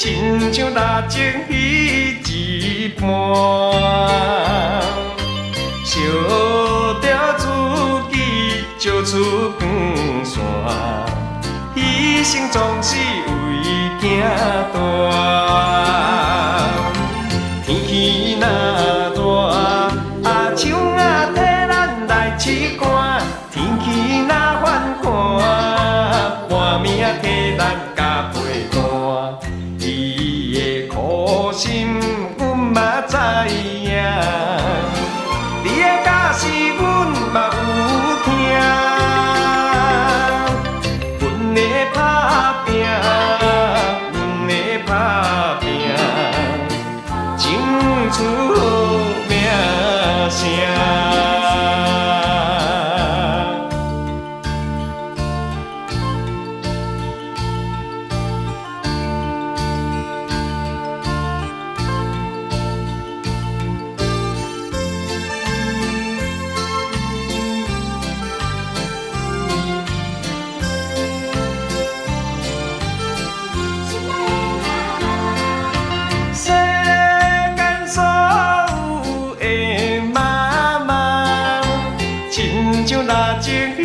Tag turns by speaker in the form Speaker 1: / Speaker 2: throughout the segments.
Speaker 1: 親像蠟燭彼一般，燒著自己照出光線，犧牲總是為囝大。天氣若熱，阿樹仔替咱來拭汗；天氣若反寒，半暝仔替咱加被單。伊的苦心，阮嘛知影。你的教示，阮嘛有聽。阮的打拼，阮的打拼，爭取好名聲。世間所有的媽媽，親像蠟燭彼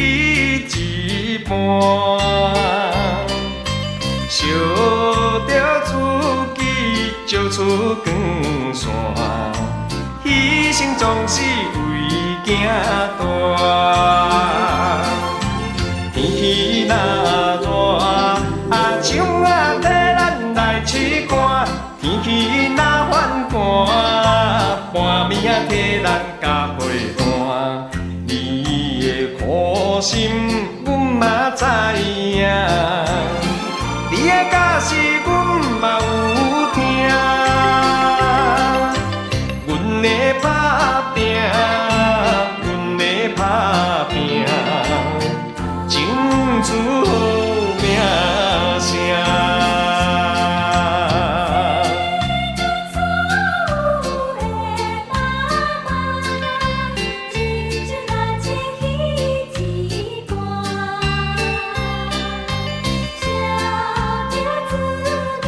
Speaker 1: 一般，燒著自己照出光線，犧牲總是為囝大。天氣若熱，阿樹仔替咱來拭汗；天氣若反寒，半暝仔替咱加被單。你的苦心，阮嘛知影。你的教示，阮嘛有聽。阮的打拼，阮的打拼，爭取好名聲。
Speaker 2: 所有的媽媽，親像蠟燭彼一般，燒著自己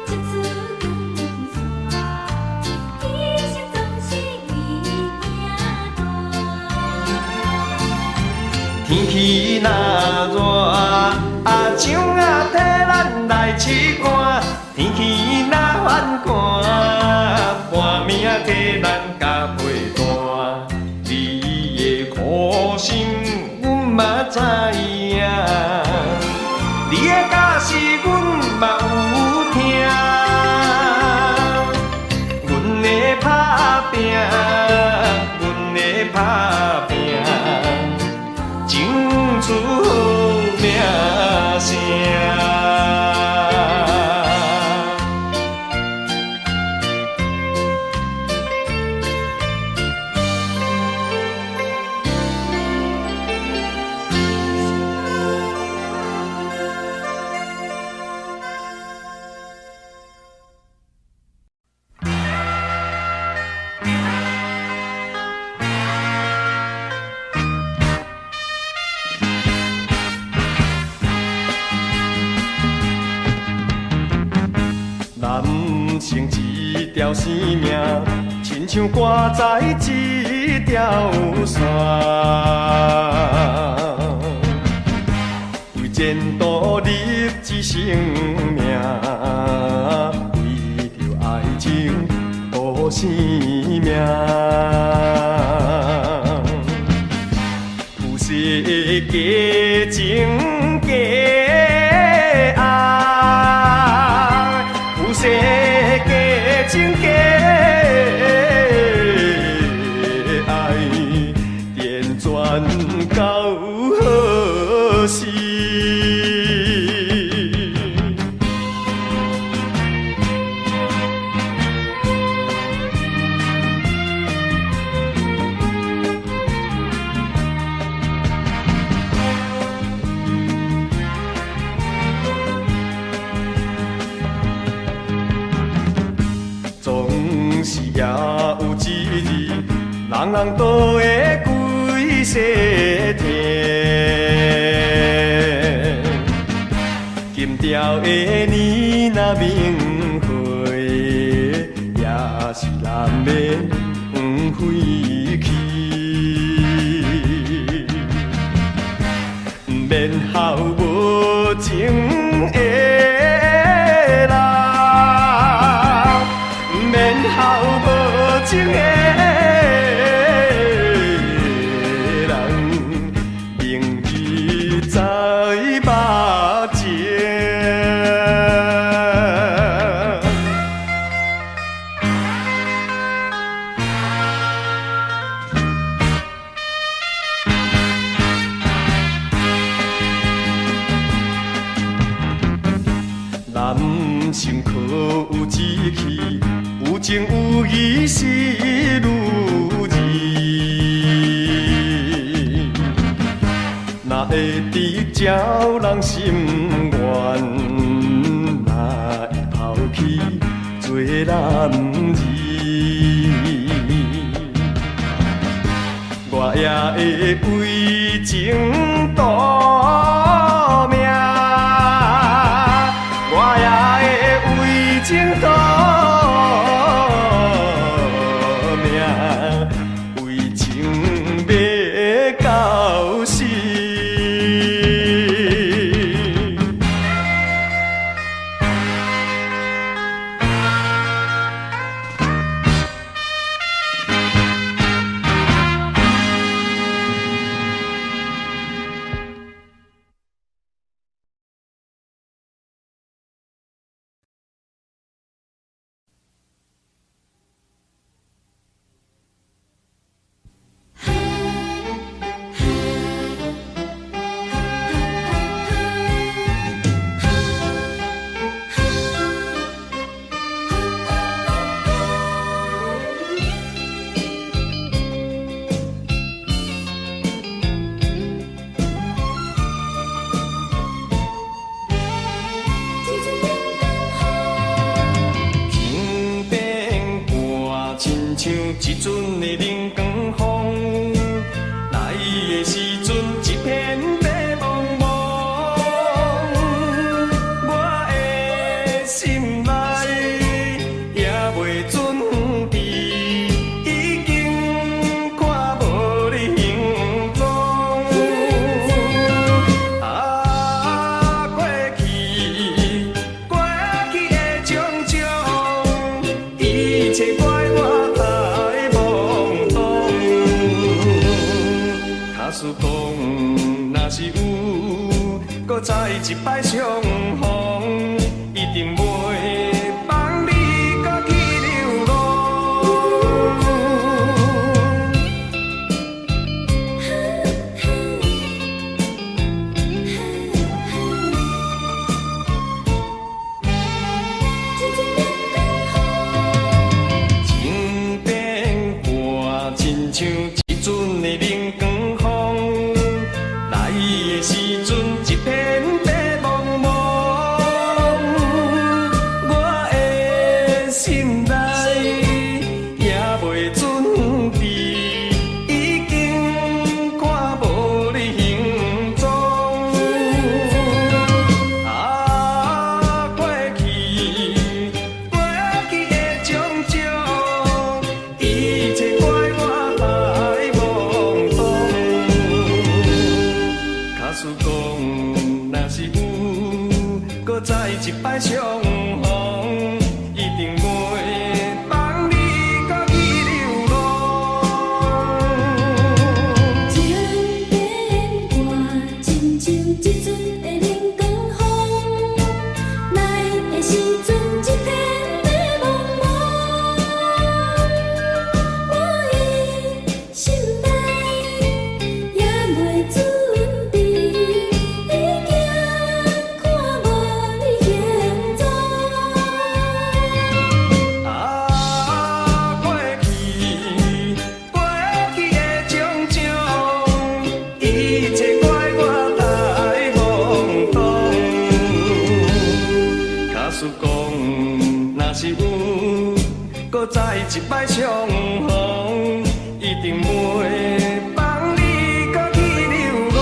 Speaker 2: 照出光線，犧牲總是為囝大。
Speaker 1: 天氣若熱，阿樹仔替咱來拭汗；天氣若反寒，半暝仔替咱加被單。你的苦心，阮嘛知影。你的教示，阮嘛有聽。阮的打拼，阮的打拼，爭取好名聲。人生一條生命，親像掛在一條線，為前途立志生命，為著愛情賭性命。有時假情假愛，有時假情假愛，輾轉到何時？總是也有一日，人人都會歸西天。金條的年若明是難免廢去。毋免孝無情的人，毋免孝無情的人，明日在目前。男生可有志氣，有情有義是女兒。若會得照人心願，哪會拋棄做男兒？我也會為情賭命，我也會為情賭命，為情欲到死。天頂半，親像一陣的冷光風，來的時陣一片白茫茫，我的心內也袂准知，已經看無你行蹤。啊，過去，過去的種種，一切怪我太懵懂。假使講，若是有閣再一擺相逢，一定袂放你閣去流浪。天頂半，親像一陣的冷光風，來的時陣一片白茫茫，我的心內也袂准知，已經看無你行蹤。啊，過去，過去的種種，一切怪我太懵懂。假使講，若是有閣再一擺相逢，一定袂放你閣去流浪。
Speaker 2: 天頂半，親像一陣的冷光風，來的時陣一片白茫茫，我的心內也袂准知，已經看無你行蹤。
Speaker 1: 啊，過去，過去的種種，一切怪我太懵懂。假使講，若是有閣再一擺相逢，一定袂放你閣去流浪。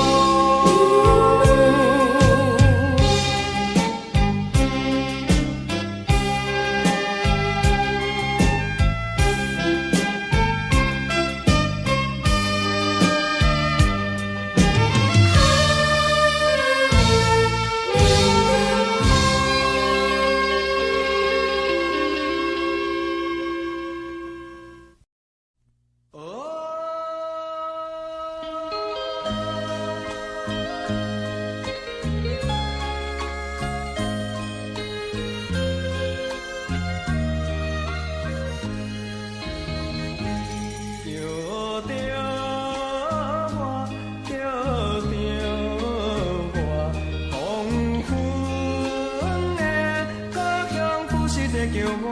Speaker 1: 在叫我，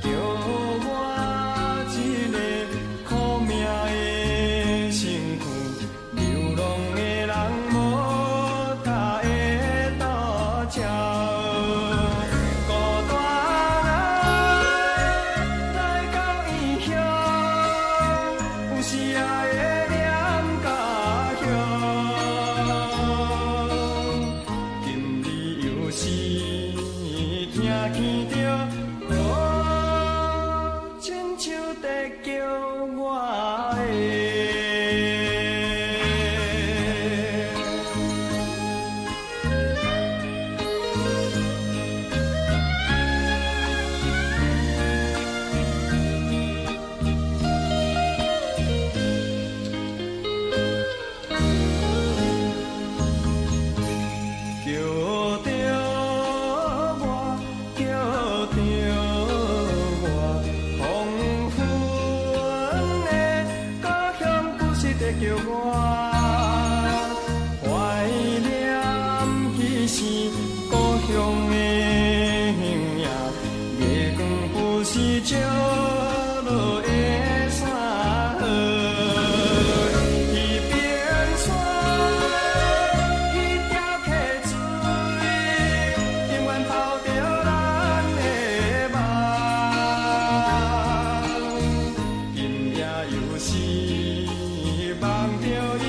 Speaker 1: 叫我这个苦命的身躯，流浪的人無塔的渡桥。孤單人來到異鄉，有時也會念家鄉。今日又是聽見著，哦，親像在叫我的。叫著我，叫著我，黃昏的故鄉不是在叫我，懷念彼時故鄉的形影，月光不是照落的山河。彼邊山，彼條溪水，永遠泡著咱的夢。今夜又是夢著伊，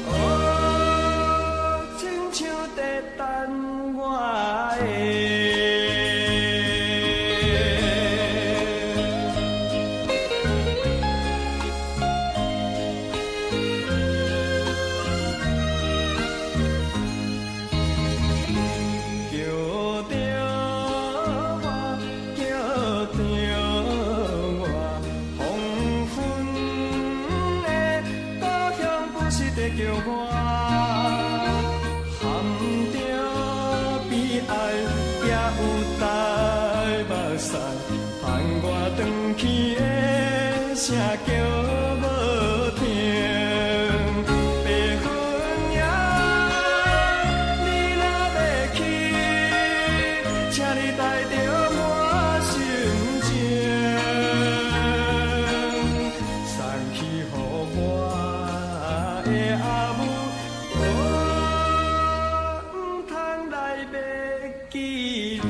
Speaker 1: 哦，親像在等我的。叫著我，叫著我，黃昏的故鄉不是在叫我，含著悲哀也有帶目屎，盼我轉去的聲叫無停。白雲仔，你若欲去，請你帶著我心情，送去予我的阿母，哦，毋通來袂記得。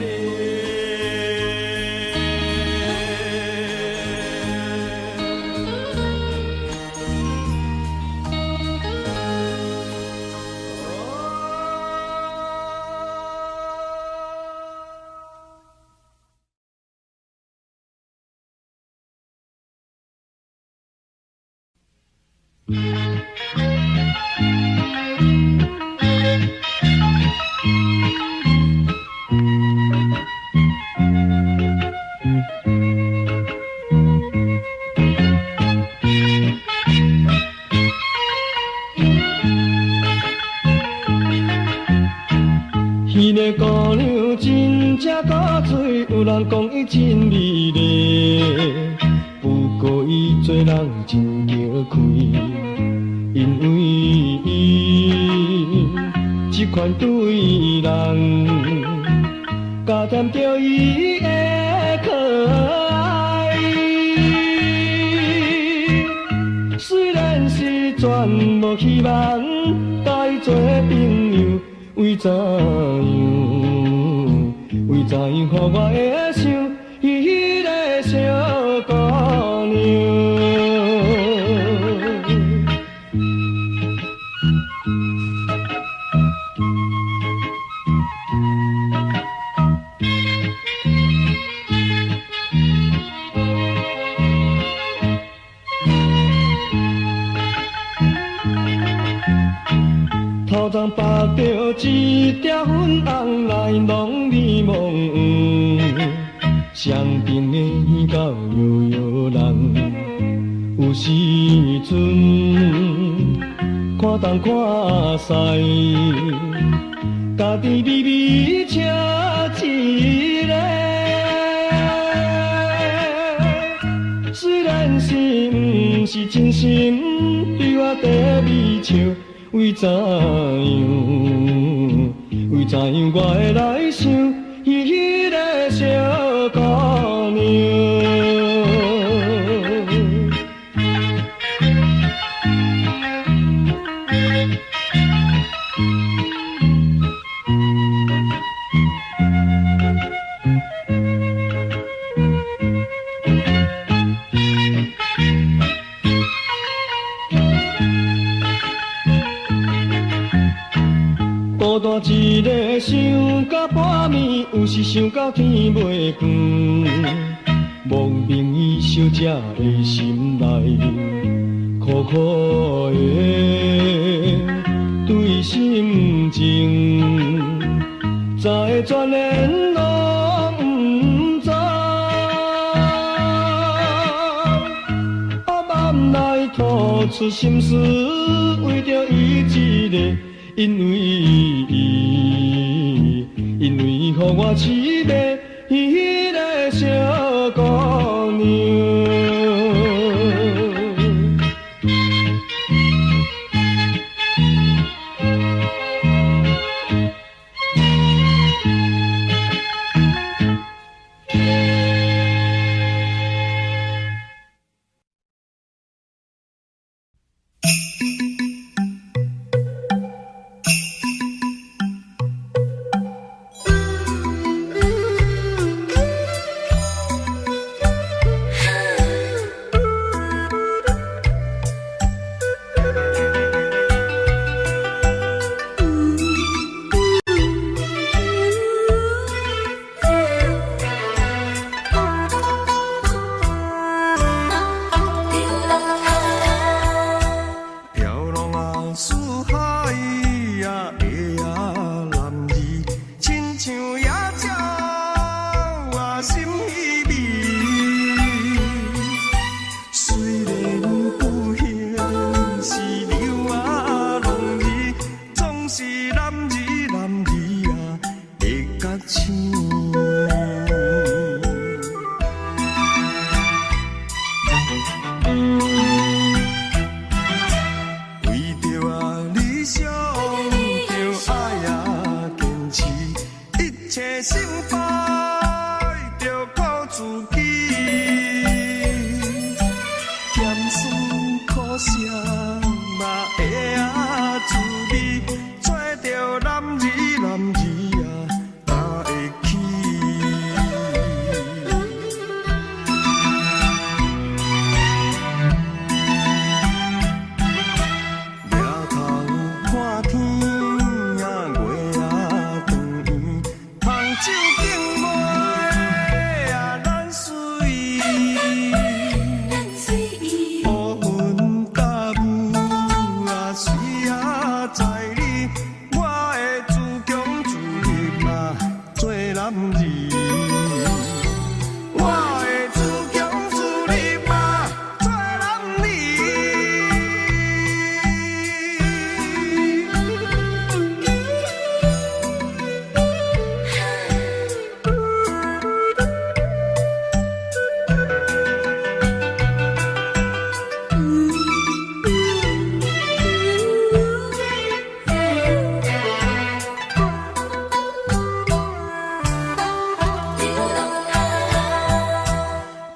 Speaker 1: 彼个姑娘真正古錐，有人講伊真美麗，不過伊做人真娇氣，因為伊這款對人，加添著伊的可愛。雖然是全無希望，共伊做朋友。為怎樣？為怎樣予我會想彼个小姑娘？頭鬃縛著一條粉紅來濃美夢，雙爿的耳到搖搖人，有時陣看東看西，家己微微笑一个。雖然是毋是真心對我在微笑，為怎樣？為怎樣我會來想彼个是想到天欲光，莫名伊小姐的心內，苦苦的對心情，在轉眼攏毋知。啊，萬內吐出心事，為著伊一个，因為伊，因為予我痴迷彼个小姑娘。飄浪啊，四海啊的啊男兒，親像野鳥啊心稀微。雖然不幸是流啊浪兒，總是男兒男兒啊會覺醒。為著啊理想，著愛啊堅持，一切成敗著靠自己。鹹酸苦澀嘛會啊滋味，找著男兒男兒啊，才會起。抬頭看天啊，月啊圓圓，芳洲景袂啊咱水。烏雲甲霧啊，隨啊在你，我會自強自立嘛，做男兒。我會自強自立嘛，做男兒。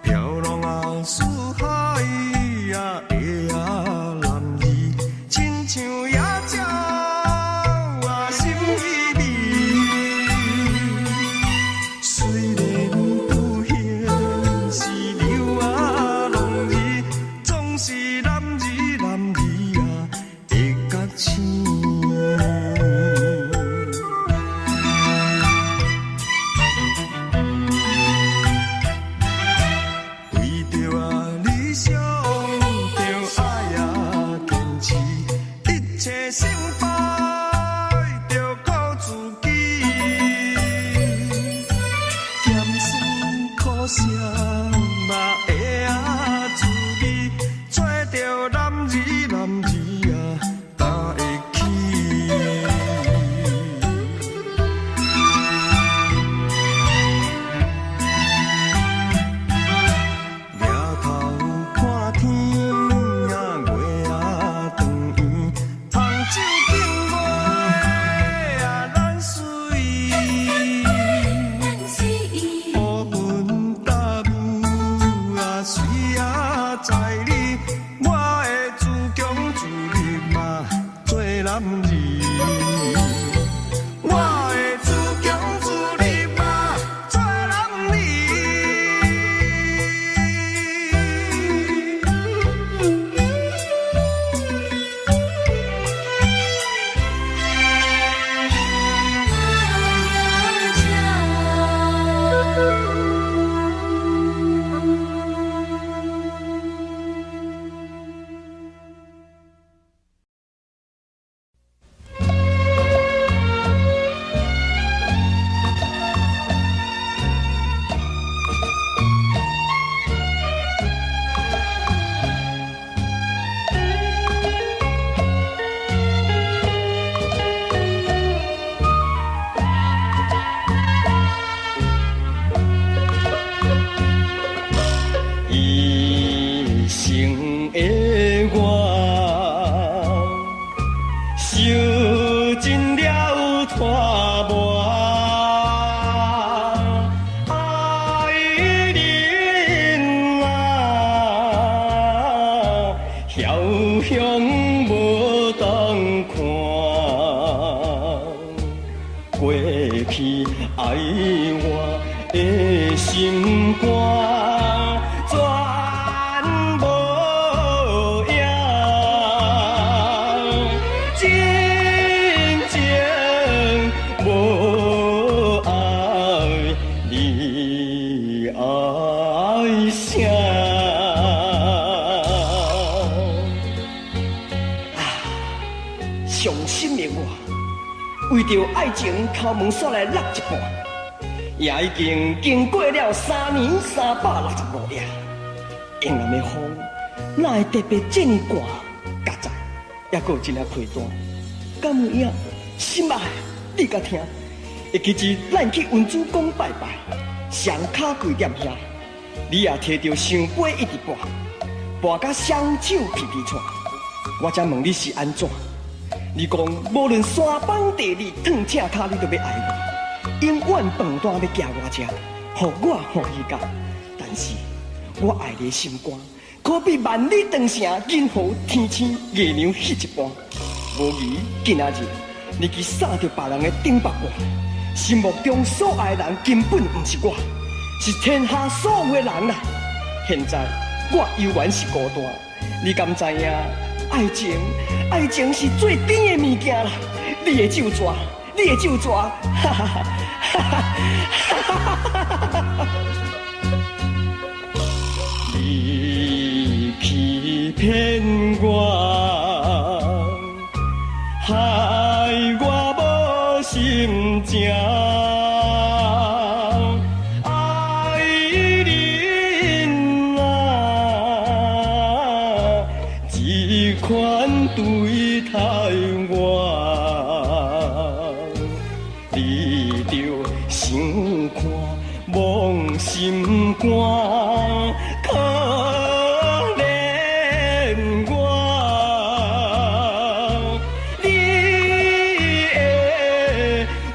Speaker 1: 飄浪啊，四海啊的啊男兒，親像野鳥啊心稀微。雖然不幸是流啊浪兒，總是男兒男兒啊會覺醒。為著啊理想，著愛啊堅持，一切成敗著靠自己。鹹酸苦澀嘛會啊滋味，找著男兒男兒啊，才會起。抬頭看天啊，月啊圓圓，芳洲景袂啊咱水。烏雲甲霧一生的我，受尽了拖磨，爱人啊，遥向无当看，过去爱我的心肝。全无影，真情无爱，你爱啥？
Speaker 3: 啊，伤心的我，为著爱情头毛煞来落一半，也已经经过了3年365夜。迎南的风，哪会特别这呢寒？夹在，犹阁有一领被单。敢有影？心爱，你敢听？会记得咱去恩主公拜拜，双跤跪踮遐，你也提著香杯一直跋，跋甲双手皮皮喘。我才问你是按怎？你讲无论山崩地裂、断赤跤，你都欲爱我，永远饭单欲寄我食，予我欢喜甲。但是我爱你的心肝，可比万里长城、银河天星、月娘彼一般。无疑，今仔日你去扫著别人的顶北半，心目中所爱的人根本毋是我，是天下所有的人啊！现在我犹原是孤单，你敢知影？爱情，爱情是最甜的物件啦！你的酒蛇，你的酒蛇，哈哈哈哈哈哈哈！
Speaker 1: 你欺骗我，害我无心情。爱人啊，这款对待我，你著想看摸心肝。可怜我，你的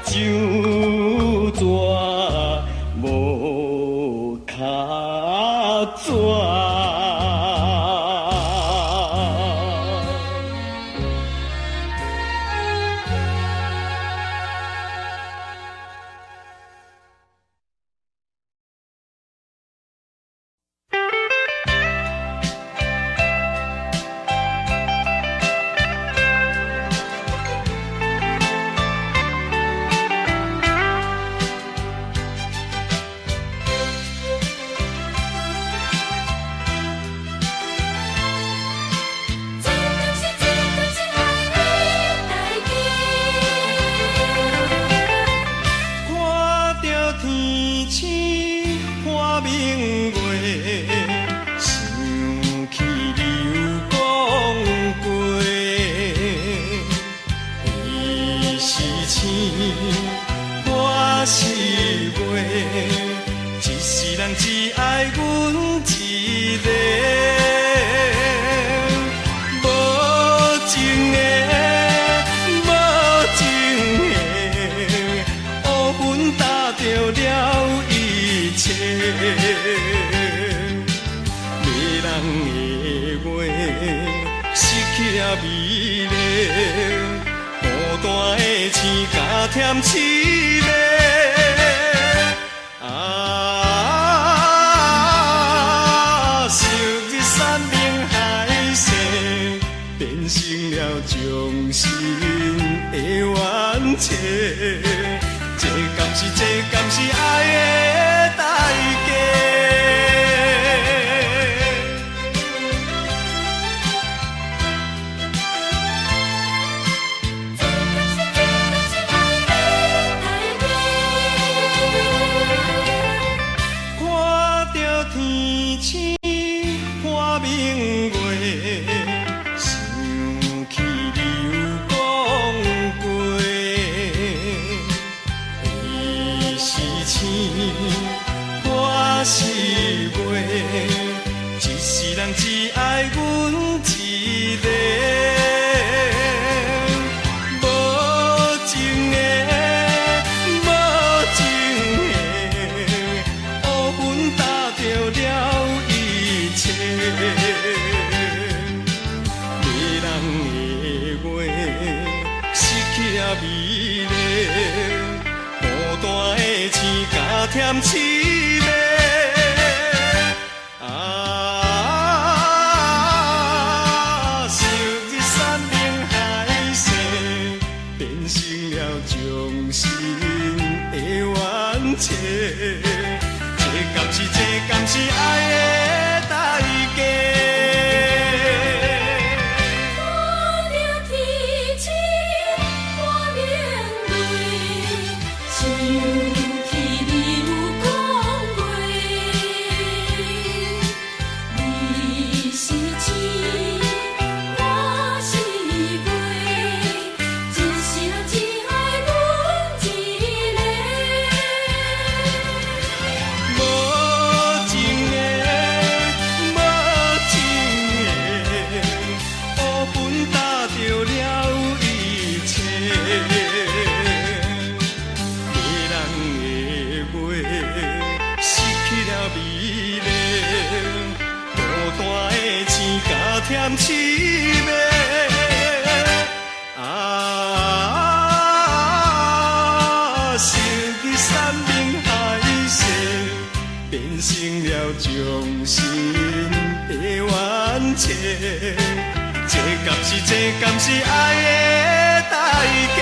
Speaker 1: 酒蛇无跤纸。
Speaker 2: 这敢是这敢是爱的代志？
Speaker 1: 看著天星看明月，想起流光过。伊是星，我是月，一世人只爱阮一个。无情的，无情的，乌云罩著了一切。迷人的话，失去了美丽，孤单的星加添凄美。啊，昔日山盟海誓，变成了终身的怨嗟。这敢是这敢是爱的代我是月，一世人只愛阮一个。無情的，無情的，烏雲罩著了一切。迷人的月，失去了美麗，孤單的星加添凄美。啊，想日山盟海誓，變成了終身的冤情。這敢是愛的代價？
Speaker 2: 看著天星滿面淚，想起你有講過，你是星，我是月，一世人只愛阮一个。
Speaker 1: 無情的，無情的，烏雲罩著了一切。迷人的月，失去了美麗，孤單的星加添凄美。啊，想起山盟海誓，變成了終身的冤情。這敢是愛的代價？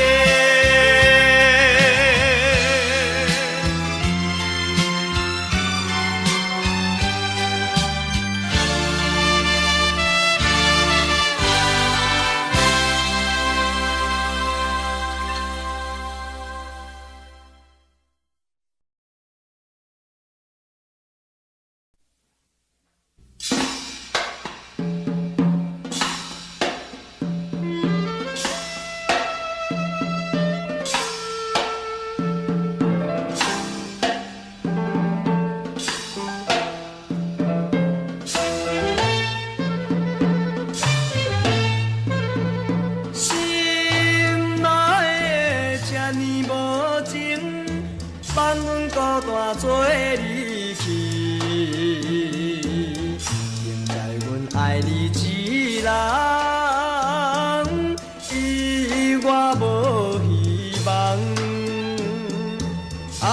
Speaker 1: 心內的這呢無情，放阮孤單做你去。明知阮愛你一人，伊我無希望。啊，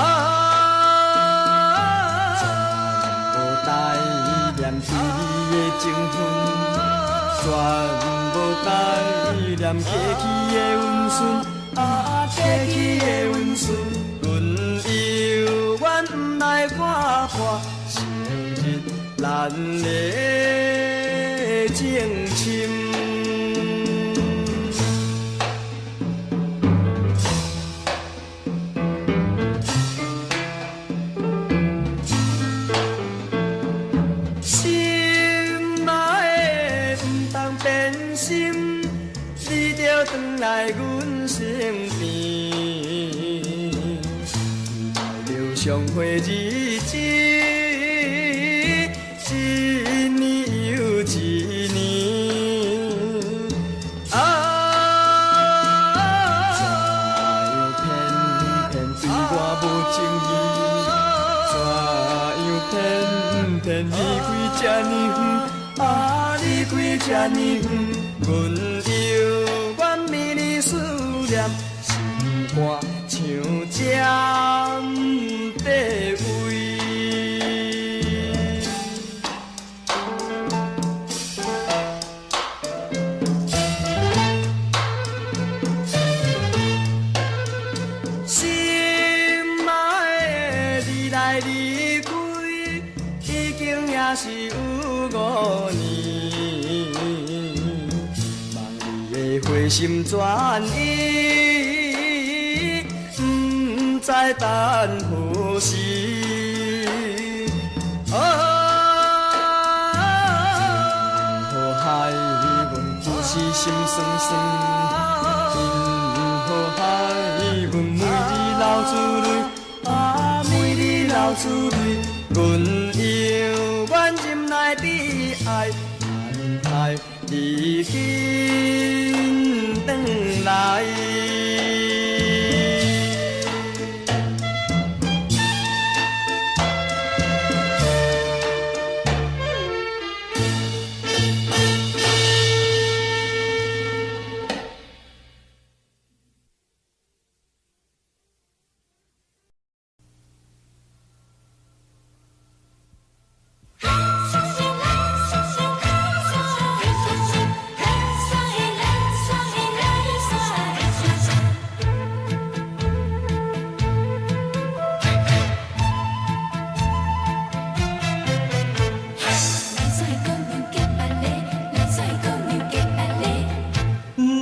Speaker 1: 怎無代念對你的情分，全無代念過去的溫順，啊，過去的溫順。阮猶原不來看破，昔日咱的情深。心內的不通變心，你著轉來阮身邊。不知著相會日子，一年又一年。啊，怎樣偏偏對我無情意？怎樣偏偏離開這呢遠？啊，離開這呢遠，阮猶原美麗思念，心肝像針地位。心愛的你來離開，已經也是有5年。望你會回心轉意，不知等何時。啊，云何害阮有時心酸酸，云何害阮每日流出淚，啊，每日流
Speaker 3: 流出淚，阮猶原忍耐悲哀，盼待你緊轉來。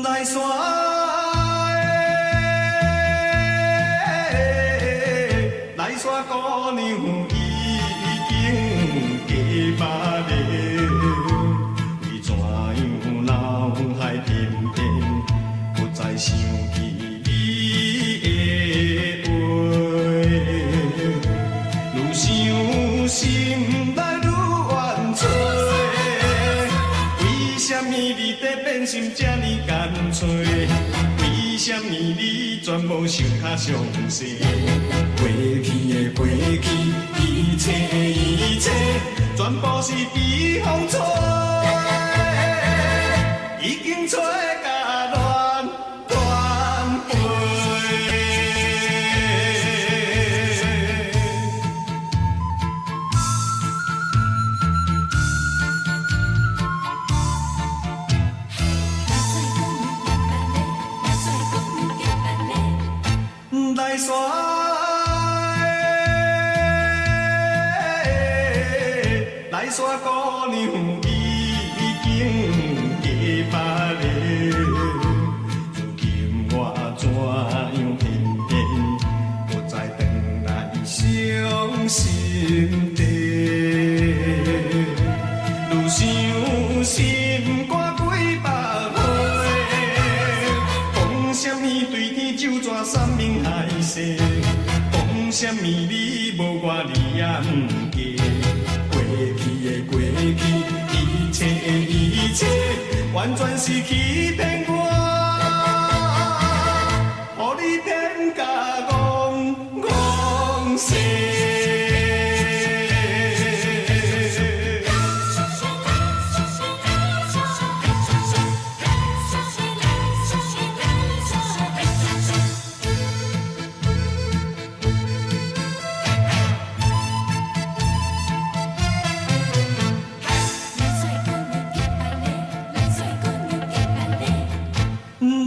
Speaker 1: 來山的，來山姑娘已經嫁別个，為怎樣腦海偏偏不再想起你的話？愈想心內愈怨嗟，為啥物你得變心這呢乾脆？為啥物你全無想較詳細？過去的過去，一切一切，全部是被風吹，已經吹甲亂亂飛。來山的，來山姑娘已經嫁別个，如今我怎樣偏偏不再轉來傷心地？愈想心肝幾百回，講啥物對天咒詛山盟海誓，講啥物你無我你也毋嫁。過去的過去，一切一切，完全是欺騙我，予你騙甲戇戇死。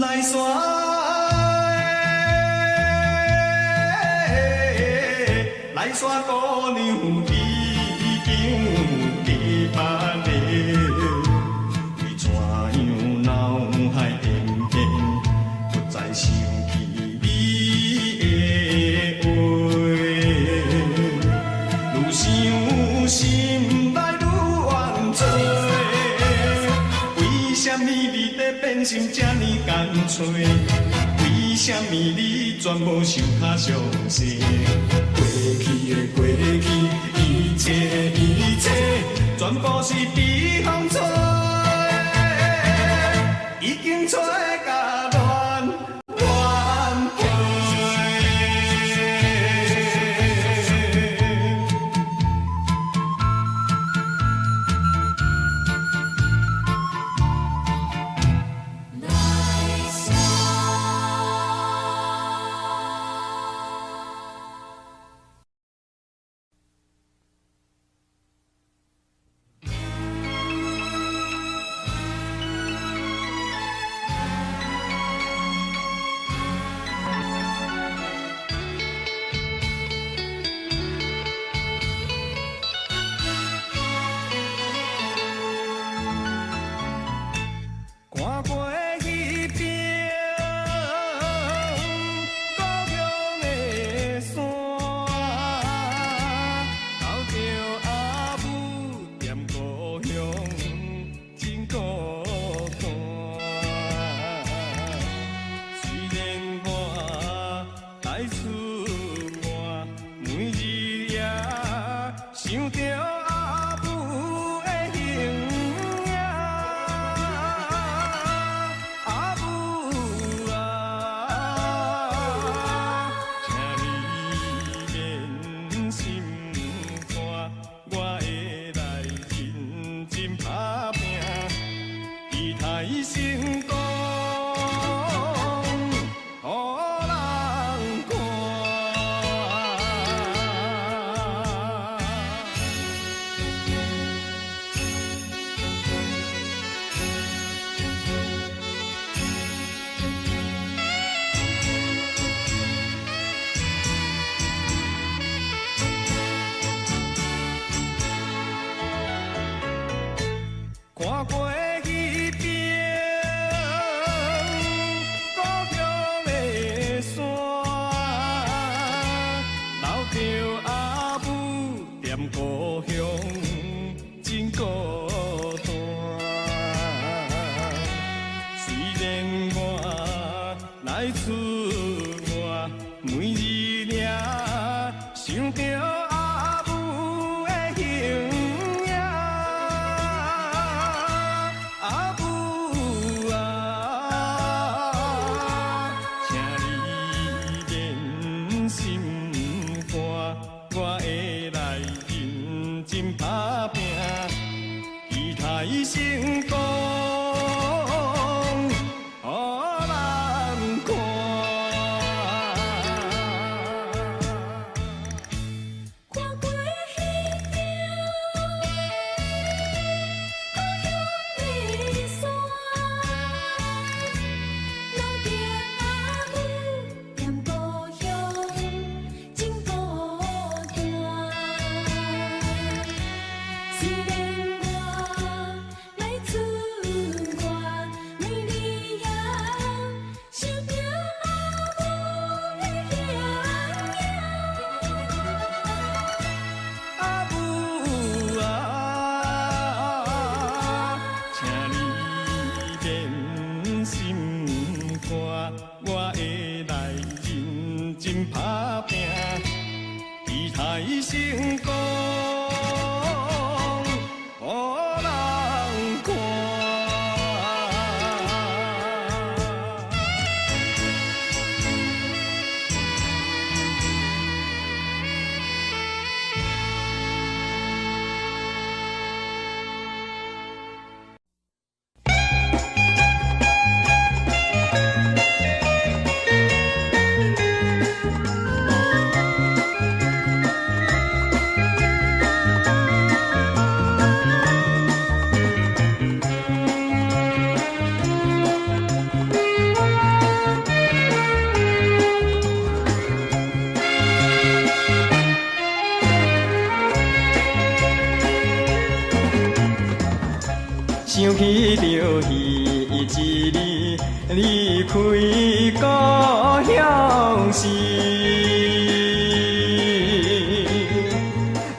Speaker 1: 來山的，來山姑娘已經嫁別个，為怎樣腦海偏偏不再想起你的話？愈想心內愈怨嗟，為啥物你得變心這呢乾脆？為啥物你全無想較詳細？過去的過去，一切一切，全部是被風吹，已經吹甲亂亂飛。
Speaker 2: 來山。
Speaker 1: 想著阿母的形影。阿母啊，請你免心肝，我會來認真拍拚，期待成功，予人看。看過彼邊故鄉的山，留著阿母踮故鄉真孤單。雖然我來出外，每日也想著阿母的形影。阿母啊，請你免心肝，我會來認真拍拚，期待成功，予人看。
Speaker 2: 看過彼邊故鄉的山，留著阿母踮故鄉真孤單。雖然我來出外，每日也想著阿母的形影。
Speaker 1: 阿母啊，請你免心肝，我會來認真拍拚，期待成功，予人看。想起著彼一日離開故鄉時，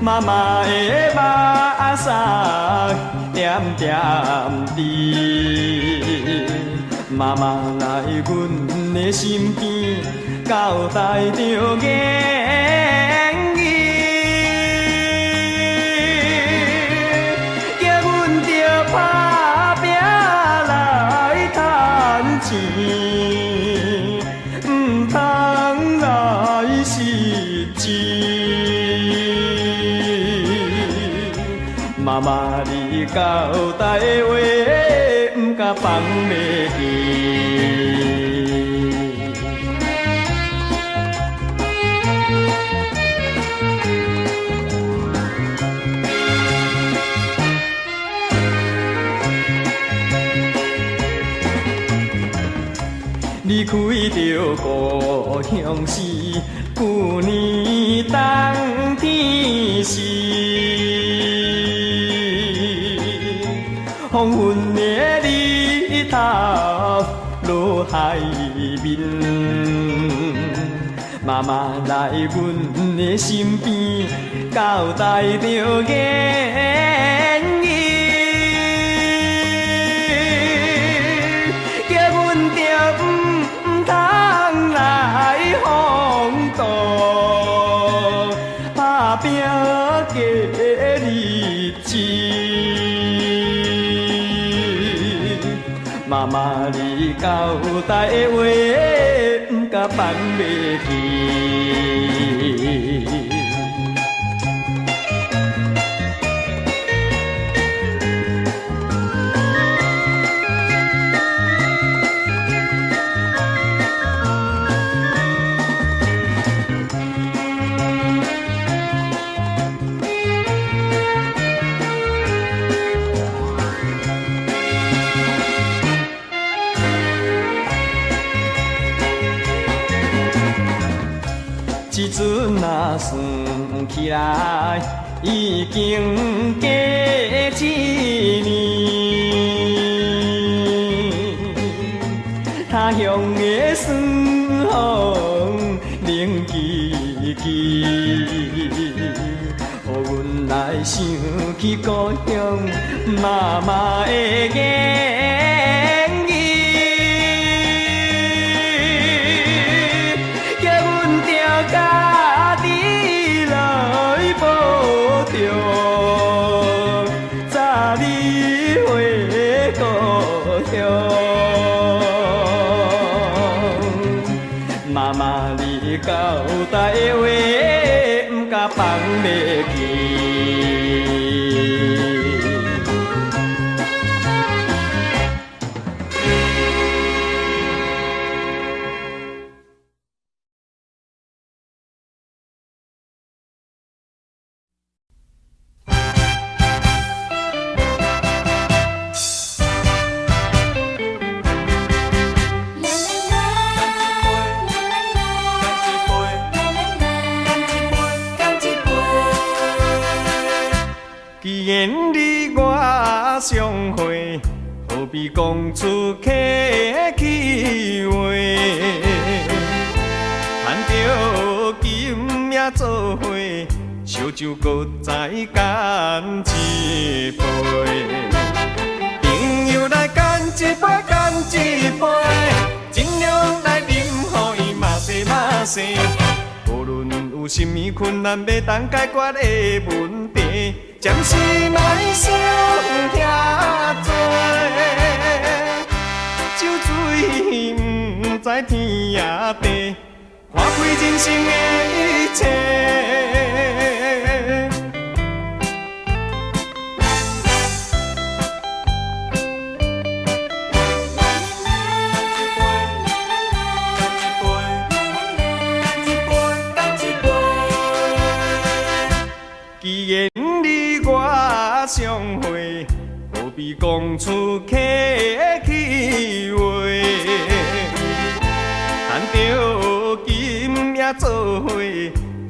Speaker 1: 媽媽的目屎點點滴。媽媽來阮的身邊，交代著言語，叫阮著拍拚來趁錢，毋通來失志。媽媽你交代的話，毋敢放袂記。離開著故鄉時，舊年冬天時，黃昏的日頭落海面，媽媽來阮的身邊，交代著言語，叫阮著毋通來放蕩，拍拚過日子。媽媽你交代的話，毋敢放袂記。這陣若算起來，已經過一年。他鄉的霜風冷吱吱，予阮來想起故鄉媽媽的言語。叫阮著家己來保重，早日回故鄉。媽媽你交代的話，毋敢放袂記。
Speaker 2: 啦啦啦啦啦啦啦啦，乾一杯。
Speaker 1: 既然你我相會，何必講出客氣話？趁著今夜做伙，燒酒閣再乾一杯。朋友來乾一杯，乾一杯，盡量來啉，予伊嘛西嘛西。無論有啥物困難欲當解決的問題，暫時莫想遐濟。酒醉毋知天地，看開人生的一切。既然你我相會，何必講出客氣話？趁著今夜做伙，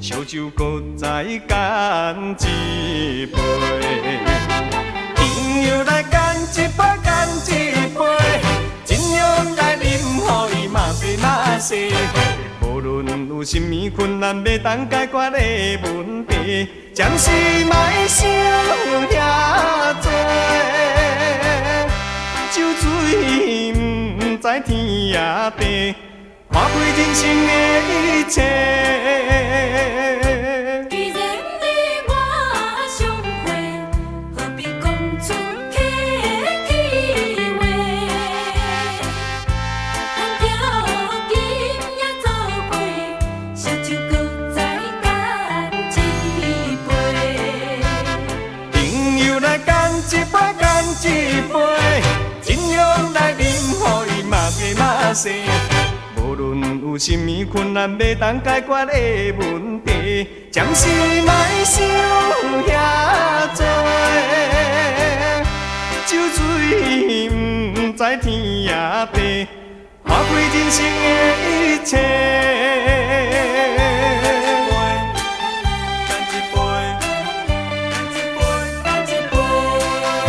Speaker 1: 燒酒閣再乾一杯。朋友來乾一杯，乾一杯，盡量來啉，予伊嘛西嘛西。無論有啥物困難欲當解決的問題，暫時莫想遐濟。酒醉毋知天地，看開人生的一切。
Speaker 2: 既然你我相會，何必講出客氣話？趁著今夜做伙，燒酒閣再乾一杯。
Speaker 1: 朋友來乾一杯，乾一杯，盡量來啉，予伊嘛西嘛西。無論有啥物困難欲當解決的問題，暫時莫想遐濟。酒醉毋知天地，看開人生的一切。乾一杯，乾一杯，乾一杯。
Speaker 2: 啦。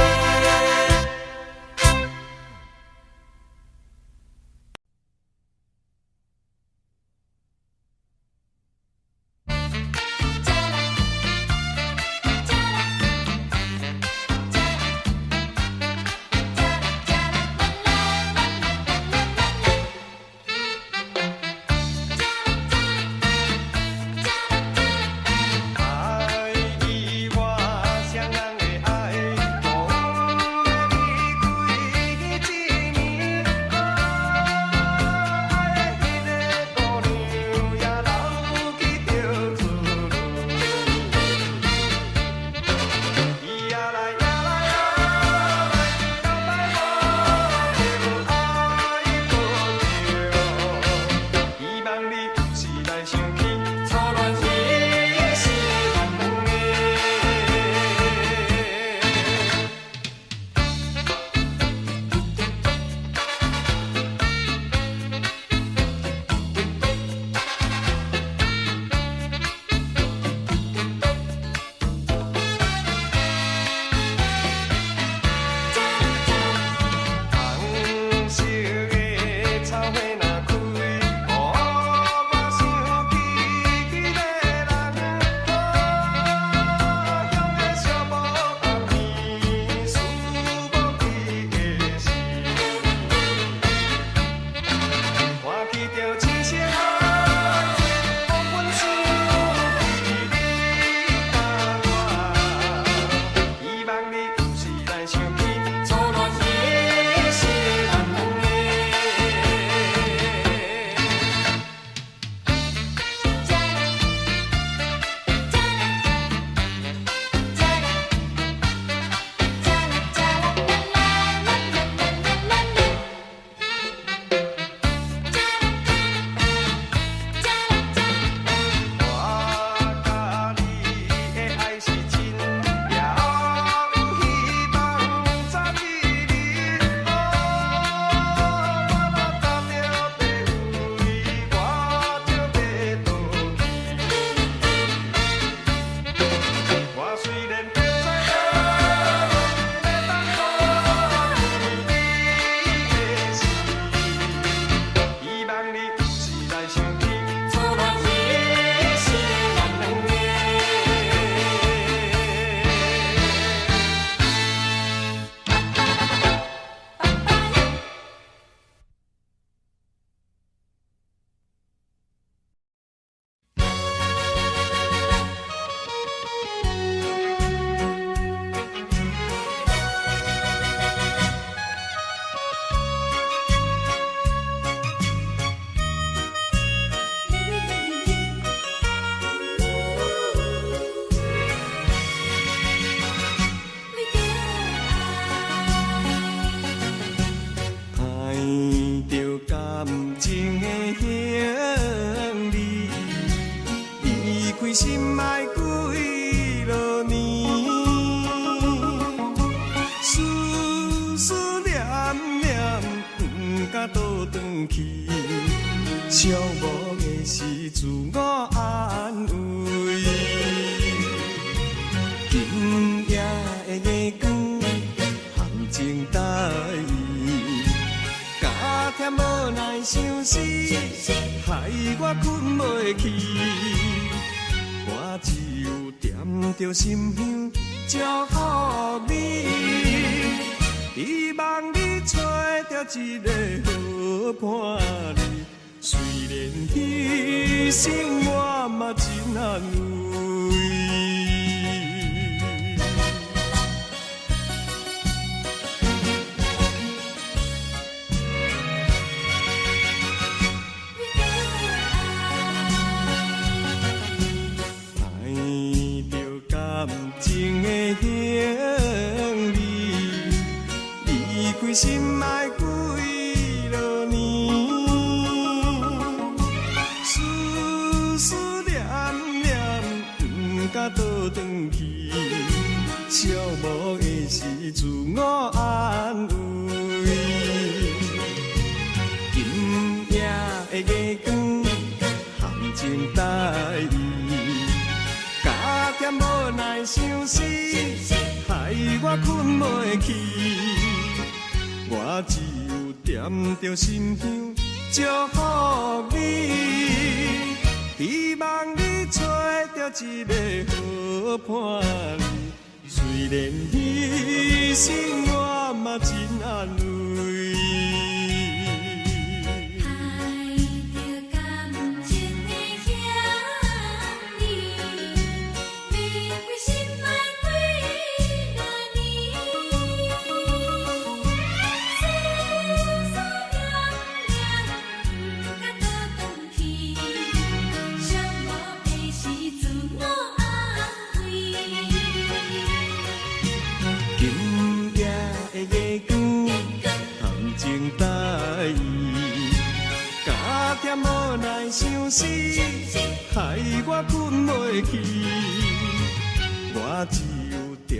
Speaker 1: 寂寞的是自我安慰。今夜的月光，含情代意，加添無奈相思，害我睏袂去。我只有點著心香，祝福你，希望你揣著一个好伴侶。雖然犧牲，我嘛真安慰。
Speaker 2: 为着爱，
Speaker 1: 闻著感情的香味，離開心愛幾落年，思思念念，毋敢倒轉去，寂寞的是自我安慰。今夜的月光，含情代意，加添無奈相思，害我睏袂去。我只有點著心香，祝福你，希望你揣著一个好伴侶。雖然犧牲，我嘛真安慰。
Speaker 2: 聞著感情的香味，離開心愛幾若年，思思念念，毋敢倒轉去，寂寞的是自我安慰。
Speaker 1: 今夜的月光，含情代意，加添無奈相思，害我睏袂去。我只有點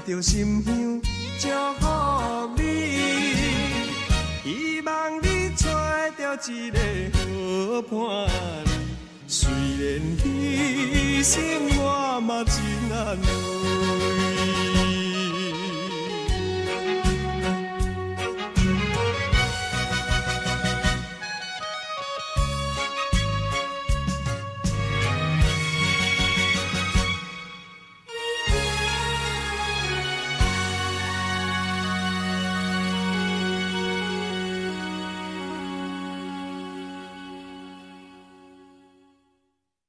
Speaker 1: 著心香，祝福你，希望你揣著一个好伴侶。雖然犧牲，我嘛真安慰。